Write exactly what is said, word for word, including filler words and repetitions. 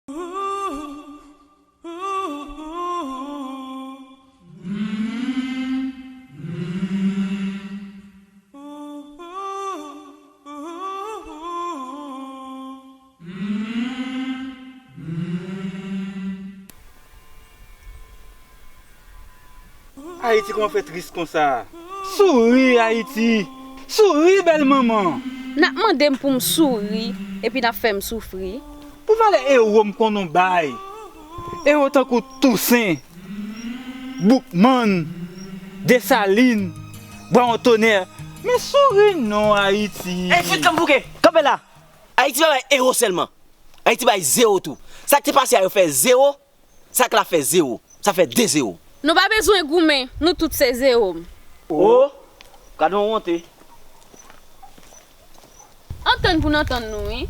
Ayiti, kòman fè tris konsa? Souri, Ayiti! Souri, bèl manman! N ap mande m pou m souri, epi n ap fè m soufri. Pou valè ewo m konn ou bay. Ewo tankou Tousen, Boukmann, Desalin, Bwawon Tonè. Men souri non, Ayiti! Ey, fout fè m bouke! Kanpe la! Ayiti pa bay ewo sèlman. Ayiti bay zewo tou. Sa k te pase a yo fè zewo, sa k la fè zewo. Sa fè de zewo. Nou pa bezwen goumen, nou tout se zewo. O, gad on wonte. Antann pou n antann nou, wi.